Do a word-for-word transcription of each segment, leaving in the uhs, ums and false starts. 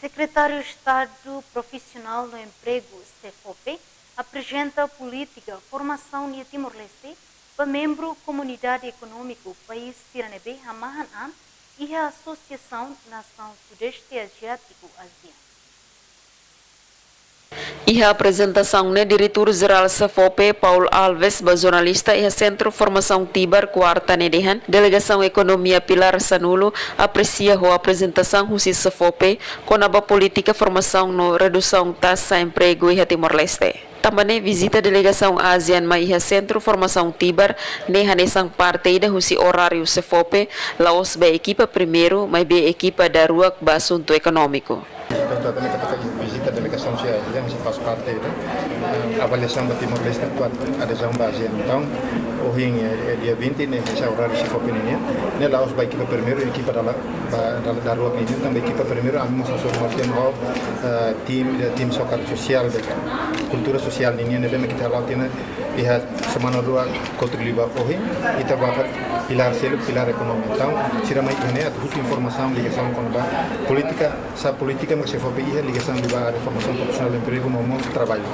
Sekretáriu Estadu Profisionál no Empregu, SEFOPE, aprezenta polítika formasaun iha Timor-Leste ba membru Komunidade Ekonómiku país sira ne'ebé hamahan an iha Asosiasaun Nasaun Sudeste Aziátiku, ASEAN. Iha aprezentasaun ne'e, Diretór Jerál SEFOPE, Paul Alves, ba jornalista iha Sentru Formasaun Tibar, Kuarta ne'e dehan, delegasaun ekonomia pilár sanulu apresia ho aprezentasaun husi SEFOPE kona-ba polítika formasaun no redusaun taxa empregu iha Timor-Leste. Tanba ne'e, vizita delegasaun ASEAN mai iha Sentru Formasaun Tibar ne'e hanesan parte ida husi oráriu SEFOPE, la'ós ba ekipa primeiru, maibé ekipa daruak ba asuntu ekonómiku. Portantu, ami kata vizita delegasaun sira, yang se faz parte ida, eh, avaliasaun ba Timor-Leste atu adezaun ba ASEAN. Entaun, ohin, eh, dia vinte ne'e, hanesan oráriu SEFOPE nian, ne'e la'ós ba ekipa primeiru, ekipa dala, ba, dala, daruak nian, tanba ekipa primeiru, ami mós hasoru mós tiha ona, eh, tim, eh, tim sokar sosiál, de kultura sosiál nian, ne'ebé mak ita hala'o tiha ona iha semana rua kotuk liubá ohin, ita ba pilár seluk, pilár ekonomia. Entaun, sira mai iha ne'e atu husu informasaun, ligasaun kona-ba polítika, sá polítika mak SEFOPE iha ligasaun ba área formasaun profisionál, empregu no mós traballu.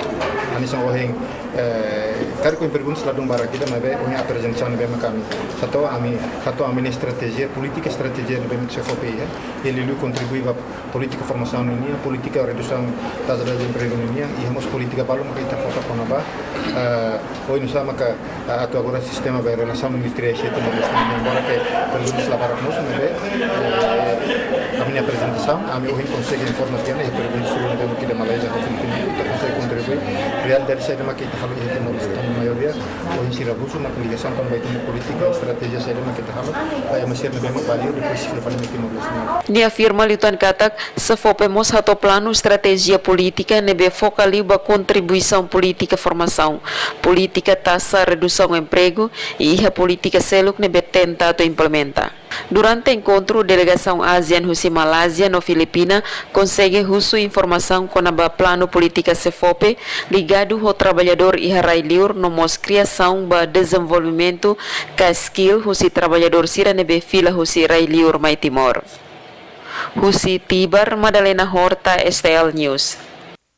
Hanesan ohin, eh, karik ohin perguntas ladún barak ida, maibé ohin aprezentasaun ne'ebé mak ami hato'o, ami hato'o ami-nia estratéjia, polítika estratéjia ne'ebé mak SEFOPE iha, i liuliu kontribui ba polítika formasaun nian, polítika redusaun taxa de empregu nian, i mós polítika balu mak ita foka kona-ba, eh, oinsá maka, eh, atu agora sistema ba relasaun industriál sira Timor-Leste nian. Embora ke perguntas la barak mós, maibé, eh, ami-nia aprezentasaun, ami ohin konsege informa tiha ona, i perguntas rua ne'ebé mak ita Malázia no Filipina, ita konsege kontribui, realidade saida mak ita halo iha Timor-Leste, maioria ohin sira husu mak ligasaun kona-ba ita-nia polítika, estratéjia saida mak ita halo, ba ema sira ne'ebé mak bá li'ur, depois sira fali mai Timor-Leste nian. Nia afirma liután katak, SEFOPE mós hato'o planu estratéjia polítika ne'ebé foka liu ba kontribuisaun polítika formasaun, polítika taxa redusaun empregu, i iha polítika seluk ne'ebé tenta atu implementa. Durante enkontru, delegasaun ASEAN husi Malázia no Filipina konsege husu informasaun kona-ba planu polítika SEFOPE ligadu ho traballadór iha rai-liur no mós kriasaun ba dezenvolvimentu ka skill husi traballadór sira ne'ebé fila husi rai-liur mai Timor. Husi Tibar, Madalena Horta, STL News.